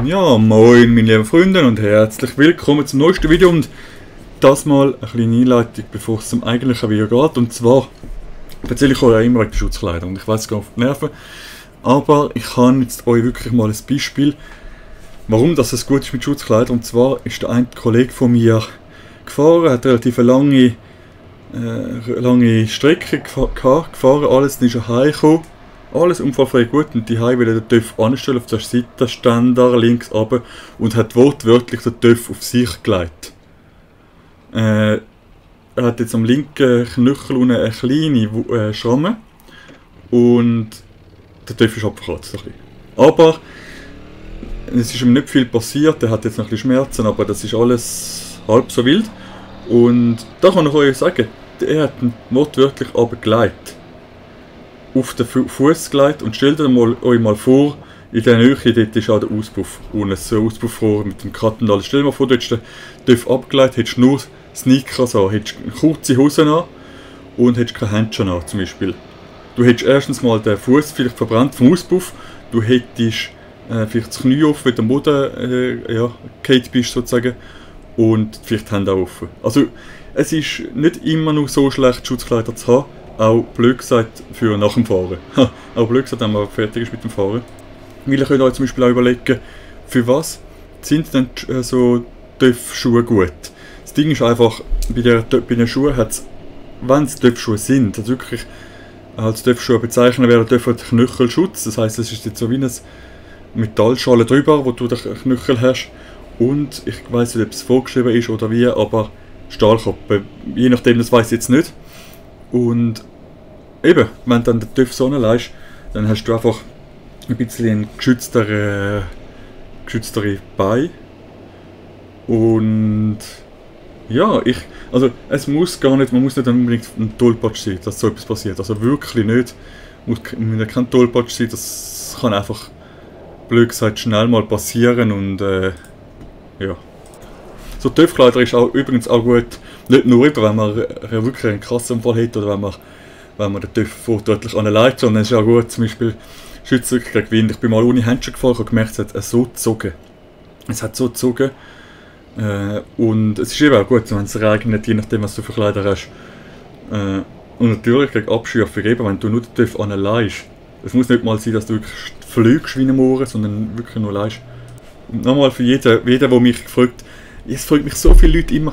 Ja, moin meine lieben Freunde und herzlich willkommen zum neuesten Video und das mal eine kleine Einleitung, bevor es zum eigentlichen Video geht. Und zwar erzähle ich euch ja immer wegen der Schutzkleider und ich weiß, es geht auf die Nerven, aber ich habe jetzt euch wirklich mal ein Beispiel, warum das gut ist mit Schutzkleidern. Und zwar ist der eine Kollege von mir gefahren, hat relativ eine lange Strecke gefahren, alles, dann ist er heimgekommen. Alles unfallfrei gut und die Heim will den TÜV anstellen auf der Seitenständer links runter und hat wortwörtlich den TÜV auf sich gelegt. Er hat jetzt am linken Knöchel unten eine kleine Schramme und der TÜV ist abgekratzt. Aber es ist ihm nicht viel passiert, er hat jetzt noch ein bisschen Schmerzen, aber das ist alles halb so wild. Und da kann ich euch sagen, er hat ihn wortwörtlich runtergelegt. Auf den Fuß gelegt und stellt euch mal vor, in der Nähe dort ist auch der Auspuff. Und ein Auspuffrohr mit dem Katten und alles. Stell dir mal vor, du hättest den TÜV abgelegt, hättest nur Sneakers an, hättest kurze Hosen an und hättest keine Handschuhe an zum Beispiel. Du hättest erstens mal den Fuß vielleicht verbrannt vom Auspuff, du hättest vielleicht das Knie offen, wenn du am Boden gefallen bist sozusagen, und vielleicht die Hände auch offen. Also es ist nicht immer nur so schlecht, Schutzkleider zu haben. Auch blöd gesagt für nach dem Fahren. Auch blöd gesagt, wenn man fertig ist mit dem Fahren. Weil ihr könnt euch zum Beispiel auch überlegen, für was sind denn so TÜV-Schuhe gut? Das Ding ist einfach, bei den Schuhen hat es, wenn es TÜV-Schuhe sind, also wirklich als TÜV-Schuhe bezeichnen wäre der Knöchelschutz. Das heisst, es ist jetzt so wie eine Metallschale drüber, wo du den Knöchel hast. Und ich weiss nicht, ob es vorgeschrieben ist oder wie, aber Stahlkappe. Je nachdem, das weiss ich jetzt nicht. Und eben, wenn du dann den TÜV so anlegst, dann hast du einfach ein bisschen geschütztere Beine. Und ja, also es muss gar nicht, man muss nicht unbedingt ein Tollpatsch sein, dass so etwas passiert. Also wirklich nicht, muss kein Tollpatsch sein, das kann einfach, blöd gesagt, schnell mal passieren und ja. So TÜV-Kleider ist auch, übrigens auch gut, nicht nur wenn man wirklich einen Kassenunfall hat oder wenn man den TÜV wortwörtlich anlegt, sondern es ist auch gut, zum Beispiel Schütze gegen Wind. Ich bin mal ohne Handschuhe gefahren, ich habe gemerkt, es hat so gezogen. Es hat so gezogen. Und es ist eben auch gut, wenn es regnet, je nachdem was du für Kleider hast. Und natürlich gegen Abschürfung, eben wenn du nur den TÜV anlegst. Es muss nicht mal sein, dass du wirklich fliegst wie ein Mohren, sondern wirklich nur legst. Und nochmal für jeden, der mich fragt, es fragen mich so viele Leute immer,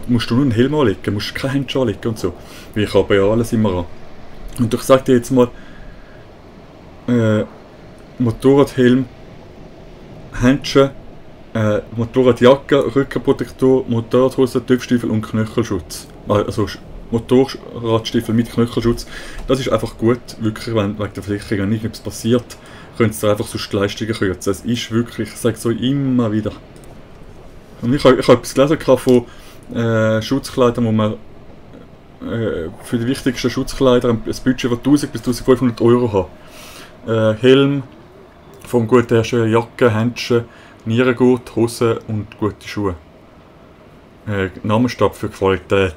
musst du nur einen Helm anlegen, musst du keine Handschuhe anlegen und so. Ich habe ja alles immer an. Und ich sage dir jetzt mal, Motorradhelm, Handschuhe, Motorradjacke, Rückenprotektor, Motorradhose, TÜV-Stiefel und Knöchelschutz. Also Motorradstiefel mit Knöchelschutz. Das ist einfach gut, wirklich, wenn wegen der Versicherung nicht etwas passiert, könnt ihr einfach sonst die Leistungen kürzen. Es ist wirklich, ich sage es euch immer wieder. Und ich habe etwas gelesen von Schutzkleidern, wo man für die wichtigsten Schutzkleider ein Budget von 1000 bis 1500 Euro hat. Helm, vom guten Hersteller, Jacke, Handschuhe, Nierengurt, Hosen und gute Schuhe. Namensstab für Qualität.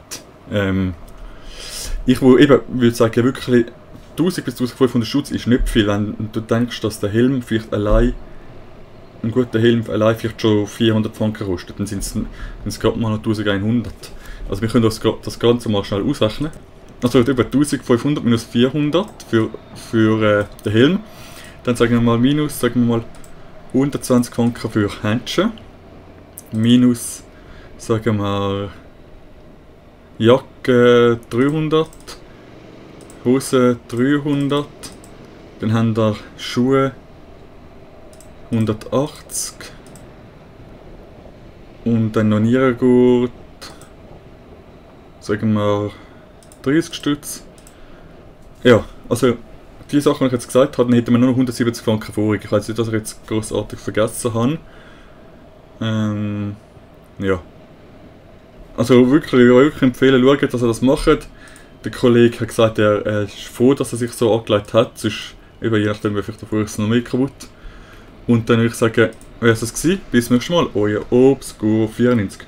Ich würde sagen, wirklich 1000 bis 1500 Schutz ist nicht viel, wenn du denkst, dass der Helm vielleicht allein, ein guter Helm allein vielleicht schon 400 Franken kostet, dann sind es gerade mal noch 1100. Also wir können das Ganze mal schnell ausrechnen. Also über 1500 minus 400 für den Helm. Dann sagen wir mal 120 Franken für Handschuhe. Minus, sagen wir, Jacke 300. Hose 300. Dann haben wir Schuhe 180 und dann noch Nierengurt, sagen wir 30 Stutz. Ja, also die Sachen, die ich jetzt gesagt habe, dann hätten wir nur noch 170 Franken vorig. Ich weiß nicht, dass ich jetzt großartig vergessen habe. Ja. Also wirklich, ich würde euch empfehlen, schaut, dass ihr das macht. Der Kollege hat gesagt, er ist froh, dass er sich so angelegt hat, sonst, je nachdem, wie vielleicht der Fuß noch mehr kaputt. Und dann würde ich sagen, wäre es das gewesen. Bis zum nächsten Mal. Euer Obstgur 94.